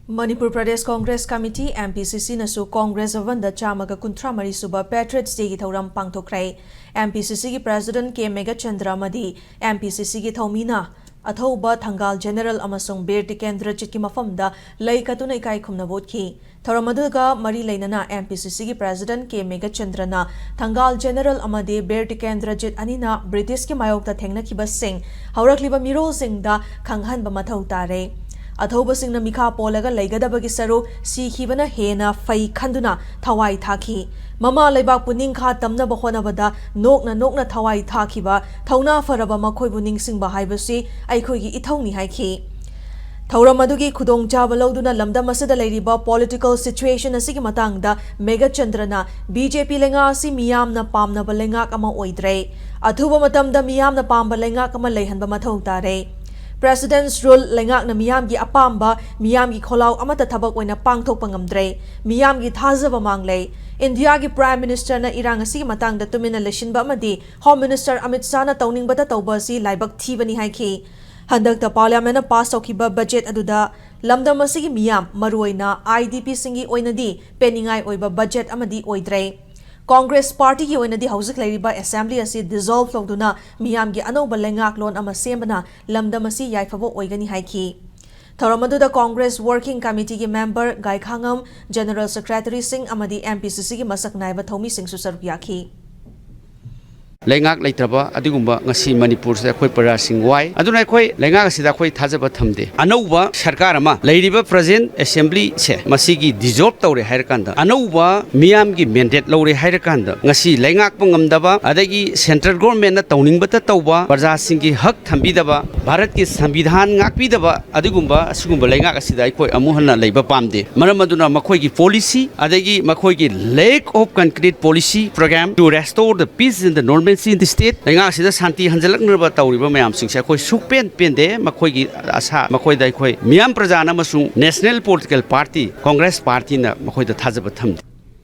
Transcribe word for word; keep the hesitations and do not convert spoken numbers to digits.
Manipur Pradesh Congress committee, M P ꯁꯤ ꯁꯤꯅꯁꯨ ꯀꯣꯡꯒ꯭ꯔꯦꯁ ꯚꯕꯟꯗ ꯆꯥꯝꯃꯒ ꯀꯨꯟꯊ꯭ꯔꯥ ꯃꯔꯤ ꯁꯨꯕ ꯄꯦꯇ꯭ꯔꯤꯌꯠꯁ ꯗꯦꯒꯤ ꯊꯧꯔꯝ ꯄꯥꯡꯊꯣꯛꯈ꯭ꯔꯦ꯫ ꯑꯦꯝ ꯄꯤ ꯁꯤ ꯁꯤꯒꯤ ꯄ꯭ꯔꯦꯁꯤꯗꯦꯟꯠ ꯀꯦ ꯃꯦꯘꯆꯟꯗ꯭ꯔ ꯑꯃꯗꯤ ꯑꯦꯝ ꯄꯤ ꯁꯤ ꯁꯤꯒꯤ ꯊꯧꯃꯤꯅ ꯑꯊꯧꯕ ꯊꯪꯒꯥꯜ ꯖꯦꯅꯔꯦꯜ ꯑꯃꯁꯨꯡ ꯕꯤꯔ ꯇꯤꯀꯦꯟꯗ꯭ꯔꯖꯤꯠꯀꯤ ꯃꯐꯝꯗ ꯂꯩ ꯀꯠꯇꯨꯅ ꯏꯀꯥꯏ ꯈꯨꯝꯅꯕ ꯎꯠꯈꯤ꯫ ꯊꯧꯔꯝ ꯑꯗꯨꯒ ꯃꯔꯤ ꯂꯩꯅꯅ ꯑꯦꯝ ꯄꯤ ꯁꯤ ꯁꯤꯒꯤ ꯄ꯭ꯔꯦꯁꯤꯗꯦꯟꯠ ꯀꯦ ꯃꯦꯘꯆꯟꯗ꯭ꯔꯅ ꯊꯪꯒꯥꯜ ꯖꯦꯅꯔꯦꯜ ꯑꯃꯗꯤ ꯕꯤꯔ ꯇꯤꯀꯦꯟꯗ꯭ꯔꯖꯤꯠ ꯑꯅꯤꯅ ꯕ꯭ꯔꯤꯇꯤꯁꯀꯤ ꯃꯥꯌꯣꯛꯇ ꯊꯦꯡꯅꯈꯤꯕꯁꯤꯡ ꯍꯧꯔꯛꯂꯤꯕ ꯃꯤꯔꯣꯜꯁꯤꯡꯗ ꯈꯪꯍꯟꯕ ꯃꯊꯧ ꯇꯥꯔꯦ꯫ ꯑꯊꯧꯕꯁꯤꯡꯅ ꯃꯤꯈꯥ ꯄꯣꯜꯂꯒ ꯂꯩꯒꯗꯕꯒꯤ ꯁꯔꯨꯛ ꯁꯤꯈꯤꯕꯅ ꯍꯦꯟꯅ ꯐꯩ ꯈꯟꯗꯨꯅ ꯊꯋꯥꯏ ꯊꯥꯈꯤ꯫ ꯃꯃꯥ ꯂꯩꯕꯥꯛꯄꯨ ꯅꯤꯡꯈꯥ ꯇꯝꯅꯕ ꯍꯣꯠꯅꯕꯗ ꯅꯣꯛꯅ ꯅꯣꯛꯅ ꯊꯋꯥꯏ ꯊꯥꯈꯤꯕ ꯊꯧꯅꯥ ꯐꯔꯕ ꯃꯈꯣꯏꯕꯨ ꯅꯤꯡꯁꯤꯡꯕ ꯍꯥꯏꯕꯁꯤ ꯑꯩꯈꯣꯏꯒꯤ ꯏꯊꯧꯅꯤ ꯍꯥꯏꯈꯤ꯫ ꯊꯧꯔꯝ ꯑꯗꯨꯒꯤ ꯈꯨꯗꯣꯡꯆꯥꯕ ꯂꯧꯗꯨꯅ ꯂꯝꯗꯝ ꯑꯁꯤꯗ ꯂꯩꯔꯤꯕ political situation ꯑꯁꯤꯒꯤ ꯃꯇꯥꯡꯗ ꯃꯦꯘꯆꯟꯗ꯭ꯔꯅ, "ꯕꯤ ꯖꯦ ꯄꯤ ꯂꯩꯉꯥꯛ ꯑꯁꯤ ꯃꯤꯌꯥꯝꯅ ꯄꯥꯝꯅꯕ ꯂꯩꯉꯥꯛ ꯑꯃ ꯑꯣꯏꯗ꯭ꯔꯦ꯫ ꯑꯊꯨꯕ ꯃꯇꯝꯗ ꯃꯤꯌꯥꯝꯅ ꯄꯥꯝꯕ ꯂꯩꯉꯥꯛ ꯑꯃ ꯂꯩꯍꯟꯕ ꯃꯊꯧ ꯇꯥꯔꯦ꯫ President's Rule ꯂꯩꯉꯥꯛꯅ ꯃꯤꯌꯥꯝꯒꯤ ꯑꯄꯥꯝꯕ, ꯃꯤꯌꯥꯝꯒꯤ ꯈꯣꯜꯂꯥꯎ ꯑꯃꯠꯇ ꯊꯕꯛ ꯑꯣꯏꯅ ꯄꯥꯡꯊꯣꯛꯄ ꯉꯝꯗ꯭ꯔꯦ꯫ ꯃꯤꯌꯥꯝꯒꯤ ꯊꯥꯖꯕ ꯃꯥꯡꯂꯦ꯫ ꯏꯟꯗꯤꯌꯥꯒꯤ Prime Ministerꯅ ꯏꯔꯥꯡ ꯑꯁꯤꯒꯤ ꯃꯇꯥꯡꯗ ꯇꯨꯃꯤꯟꯅ ꯂꯩꯁꯤꯟꯕ ꯑꯃꯗꯤ Home Minister ꯑꯃꯤꯠ ꯁꯥꯍꯅ ꯇꯧꯅꯤꯡꯕꯇ ꯇꯧꯕ ꯑꯁꯤ ꯂꯥꯏꯕꯛ ꯊꯤꯕꯅꯤ" ꯍꯥꯏꯈꯤ꯫ ꯍꯟꯗꯛꯇ Parliamentꯅ ꯄꯥꯁ ꯇꯧꯈꯤꯕ ꯕꯖꯦꯠ ꯑꯗꯨꯗ ꯂꯝꯗꯝ ꯑꯁꯤꯒꯤ ꯃꯤꯌꯥꯝ, ꯃꯔꯨꯑꯣꯏꯅ ꯑꯥꯏ ꯗꯤ ꯄꯤꯁꯤꯡꯒꯤ ꯑꯣꯏꯅꯗꯤ ꯄꯦꯟꯅꯤꯡꯉꯥꯏ ꯑꯣꯏꯕ ꯕꯖꯦꯠ ꯑꯃꯗꯤ ꯑꯣꯏꯗ꯭ꯔꯦ꯫ ꯀꯣꯡꯒ꯭ꯔꯦꯁ ꯄꯥꯔꯇꯤꯒꯤ ꯑꯣꯏꯅꯗꯤ ꯍꯧꯖꯤꯛ ꯂꯩꯔꯤꯕ Assembly ꯑꯁꯤ dissolve ꯇꯧꯗꯨꯅ ꯃꯤꯌꯥꯝꯒꯤ ꯑꯅꯧꯕ ꯂꯩꯉꯥꯛꯂꯣꯟ ꯑꯃ ꯁꯦꯝꯕꯅ ꯂꯝꯗꯝ ꯑꯁꯤ ꯌꯥꯏꯐꯕ ꯑꯣꯏꯒꯅꯤ ꯍꯥꯏꯈꯤ꯫ ꯊꯧꯔꯝ ꯑꯗꯨꯗ ꯀꯣꯡꯒ꯭ꯔꯦꯁ Working Committeeꯒꯤ member, ꯒꯥꯏꯈꯥꯉꯝ, General Secretaryꯁꯤꯡ ꯑꯃꯗꯤ ꯑꯦꯝ ꯄꯤ ꯁꯤ ꯁꯤꯒꯤ ꯃꯁꯛ ꯅꯥꯏꯕ ꯊꯧꯃꯤꯁꯤꯡꯁꯨ ꯁꯔꯨꯛ ꯌꯥꯈꯤ꯫ ꯂꯩꯉꯥꯛ ꯂꯩꯇ꯭ꯔꯕ ꯑꯗꯨꯒꯨꯝꯕ ꯉꯁꯤ ꯃꯅꯤꯄꯨꯔꯁꯤꯗ ꯑꯩꯈꯣꯏ ꯄ꯭ꯔꯖꯥꯁꯤꯡ ꯋꯥꯏ꯫ ꯑꯗꯨꯅ ꯑꯩꯈꯣꯏ ꯂꯩꯉꯥꯛ ꯑꯁꯤꯗ ꯑꯩꯈꯣꯏ ꯊꯥꯖꯕ ꯊꯝꯗꯦ꯫ ꯑꯅꯧꯕ ꯁꯔꯀꯥꯔ ꯑꯃ, ꯂꯩꯔꯤꯕ present Assemblyꯁꯦ ꯃꯁꯤꯒꯤ dissolve ꯇꯧꯔꯦ ꯍꯥꯏꯔꯀꯥꯟꯗ, ꯑꯅꯧꯕ ꯃꯤꯌꯥꯝꯒꯤ mandate ꯂꯧꯔꯦ ꯍꯥꯏꯔꯀꯥꯟꯗ, ꯉꯁꯤ ꯂꯩꯉꯥꯛꯄ ꯉꯝꯗꯕ, ꯑꯗꯒꯤ central governmentꯅ ꯇꯧꯅꯤꯡꯕꯇ ꯇꯧꯕ, ꯄ꯭ꯔꯖꯥꯁꯤꯡꯒꯤ ꯍꯛ ꯊꯝꯕꯤꯗꯕ, ꯚꯥꯔꯠꯀꯤ ꯁꯪꯕꯤꯙꯥꯟ ꯉꯥꯛꯄꯤꯗꯕ ꯑꯗꯨꯒꯨꯝꯕ ꯑꯁꯤꯒꯨꯝꯕ ꯂꯩꯉꯥꯛ ꯑꯁꯤꯗ ꯑꯩꯈꯣꯏ ꯑꯃꯨꯛ ꯍꯟꯅ ꯂꯩꯕ ꯄꯥꯝꯗꯦ꯫ ꯃꯔꯝ ꯑꯗꯨꯅ ꯃꯈꯣꯏꯒꯤ policy ꯑꯗꯒꯤ ꯃꯈꯣꯏꯒꯤ lack of concrete policy program to restore the peace and the normalcy in the state, ꯂꯩꯉꯥꯛ ꯑꯁꯤꯗ ꯁꯥꯟꯇꯤ ꯍꯟꯖꯤꯜꯂꯛꯅꯕ ꯇꯧꯔꯤꯕ ꯃꯌꯥꯝꯁꯤꯡꯁꯦ ꯑꯩꯈꯣꯏ ꯁꯨꯛꯄꯦꯟ ꯄꯦꯟꯗꯦ꯫ ꯃꯈꯣꯏꯒꯤ ꯑꯁꯥ, ꯃꯈꯣꯏꯗ ꯑꯩꯈꯣꯏ ꯃꯤꯌꯥꯝ ꯄ꯭ꯔꯖꯥꯅ ꯑꯃꯁꯨꯡ national political party Congress Partyꯅ ꯃꯈꯣꯏꯗ ꯊꯥꯖꯕ ꯊꯝꯗꯦ꯫